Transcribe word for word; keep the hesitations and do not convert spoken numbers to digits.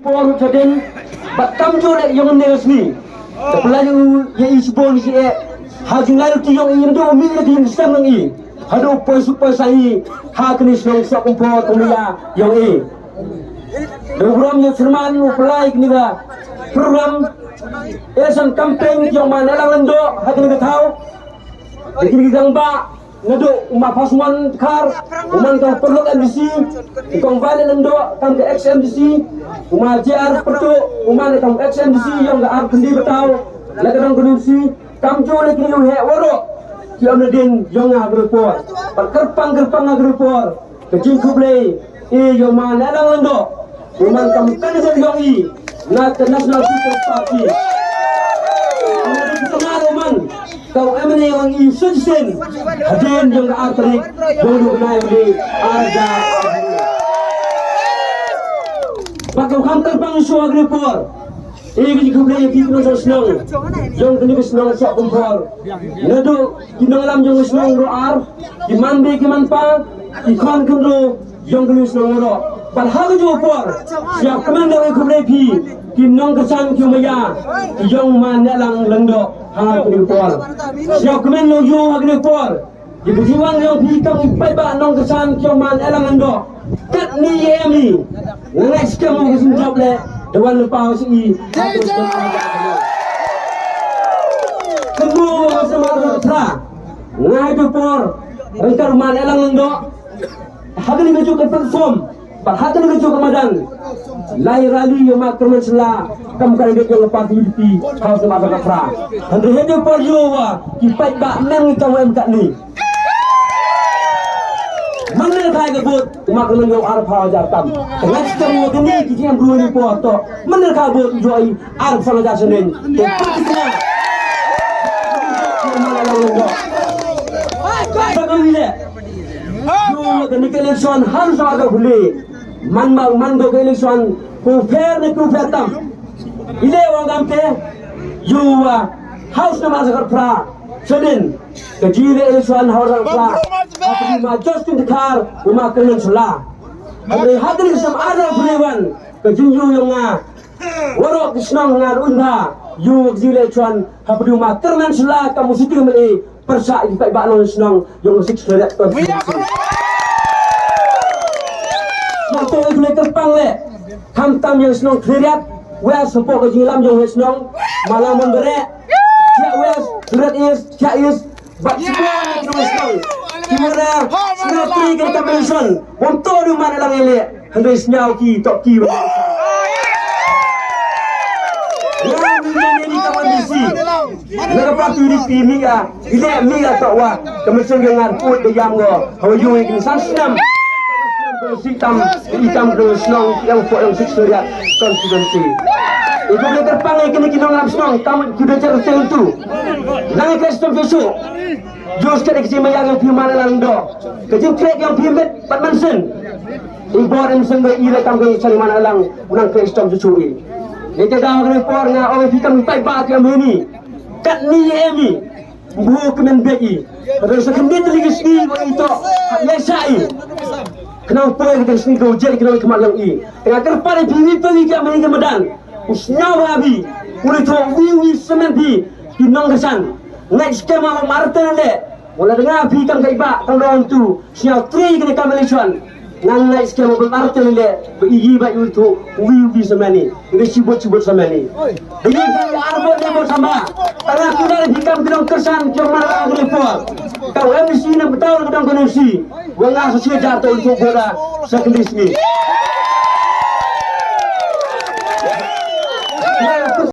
Por u Jadin, bad kam ju leh ïong ne sngi. Da pynlait u ïa i shibun shi eh. Ha jinglai ruti ïong i, yndu u mih ruti ïong stem nang i. Haduh poi suk poi sa i. Ha kani shnong sok umpor kumya ïong i. Da u burom ïa u chairman u pynlait kani ka program election campaign ïong man Alang Lyngdoh ha kani ka thaw. Da kini ki jang ba Naduh u ma Phasmon Dkhar, u man ka paralok M D C, i kong Violet Lyngdoh, kam ka ex M D C, u ma J R Pyrtuh, u man ka ex M D C, ïong ka Arkhyndai Bataw, la ka dong ka M D C, kam ju leh kini u heh waroh, ki ong nadien ïong nga ha kani ka por, bad kyrpang kyrpang ha kani ka por, ka jingkhublei, i ïong ma Alang Lyngdoh, u man kam candidate ïong i na ka National People's Party. Nga dei ka nga u man ka u M N A ïong i shisien hadien ïong ka ar tarik ïong u bnai u dei ar hajar. Bad ka kham kyrpang shuwa ha kani ka por. Ïa ka jingkhublei ïa phi ki nongshong shnong jong kane ka shnong Sohkymphor. Naduh ki nongïalam jong ka shnong ruh ar, ki man bri ki man pa, ki khon khynroo jong kane ka shnong ruh. Bad ha kajuh ka por, sngewkmen da khublei phi ki nongkyrshan ki maya jong ma Nehlang Lyngdoh ha kane ka por. Sngewkmen ïa u ha kane ka por. Ki ba jiwang ïong phi kam ki paidbah nongkyrshan ki ong man Nehlang Lyngdoh. Katni ïa em i. Nga ngeit skhem u ka jingïap leh da wan lypa u sih i. Kynmaw u sma Rangkapra. Nga ha ka por ryngkat man Nehlang Lyngdoh. Ha kane kajuh ka platform. Bad ha kane kajuh ka madan. Lai rally ïa ma Kyrmen Shylla kam ka dei ïa ka party U D P ha u sma Rangkapra. Hynrei ha ka por ïoh wa ki paidbah nang ka wem katni. Mane ka ka vote u ma Kyrmen ïoh arphew hajar tam. Tengah stem wa kini ki jingem bru ni por to. Mane ka vote ïoh i arphew hajar senen. Te party kena. Ba ka wile. Ïoh kane ka election har sa ka hule. Man ba man ko ka election ko fair ne ko fair tam. Ile wa ngam te ïoh wa House number Rangkapra. Sodin ka jingïaleh election House Rangkapra. Ka jingïaleh ma Justin Dkhar u ma Kyrmen Shylla. Hynrei ha kane ka sem ar hajar hynriew wan ka jingïoh ïong nga. Waroh ki shnong nga ruh ynda ïoh ka jingïaleh election hapdeng ma Kyrmen Shylla kam u sitting M L A. Pyrshah ïa ki paidbah nong shnong ïong ka Sixth Khliehriat constituency. Shnong to ïa ki kyrpang leh. Khamtam ïa ka shnong Khliehriat West hapoh ka jingïalam ïong ka shnong Malang Mon Bareh. Khliehriat West, Khliehriat East, Khliehriat East. Bad shnong ïa ki nong shnong. Ki mara shnong tri ka combination. Won to du man lang ïaleh. Hynrei sñiaw ki tok ki ba. Nga ni ni ni ka wan di si. Nga ka party di pi mi ga. Ile mi ga tok wa. Ka mynsiem ka ngan put ka yam go. Hawa yung ki san snem. Sitam itam ka shnong yang po yang Sixth Khliehriat constituency. Ibu ka terpang ïa kini ki nongïalam shnong tam ki da jar sel tu. Nang ka stem tu su. Jos ka dik si ma yang phi man lang do. Ka jingtrek yang phi met pat man sen. I bor em seng ba i la kam ka sani man lang u nang Kristom Jisu i. Ni te da ngre por nga o phi kam pai ba ki am ni. Kat ni em i. Mbu ki men bek i. Ka sa kan dit li ki sngi ba i to. Hap ya sa i. Kena poi ka sngi ka ujar kena kema lang i. Tengah kerpan i phi wi pagi ki am ni ka madan. U sñiaw ha phi. U le to wi wi semen phi. Ki nong kesan. Ngai skema ma marten le. Wala dengar phi kam kai ba kam don tu. Sñiaw tri kena kam election. Ngan ngai skema ba marten le. Ba igi ba yu tu. Wi wi semani. Ngai sibut sibut semani. Igi ba arbot ne bot sama. Tengah tu dari phi kam kedong kesan jong mana kena por. Kau M D C na betul kedong kena si. Wala sesi jar tu untuk bola sekendis ni.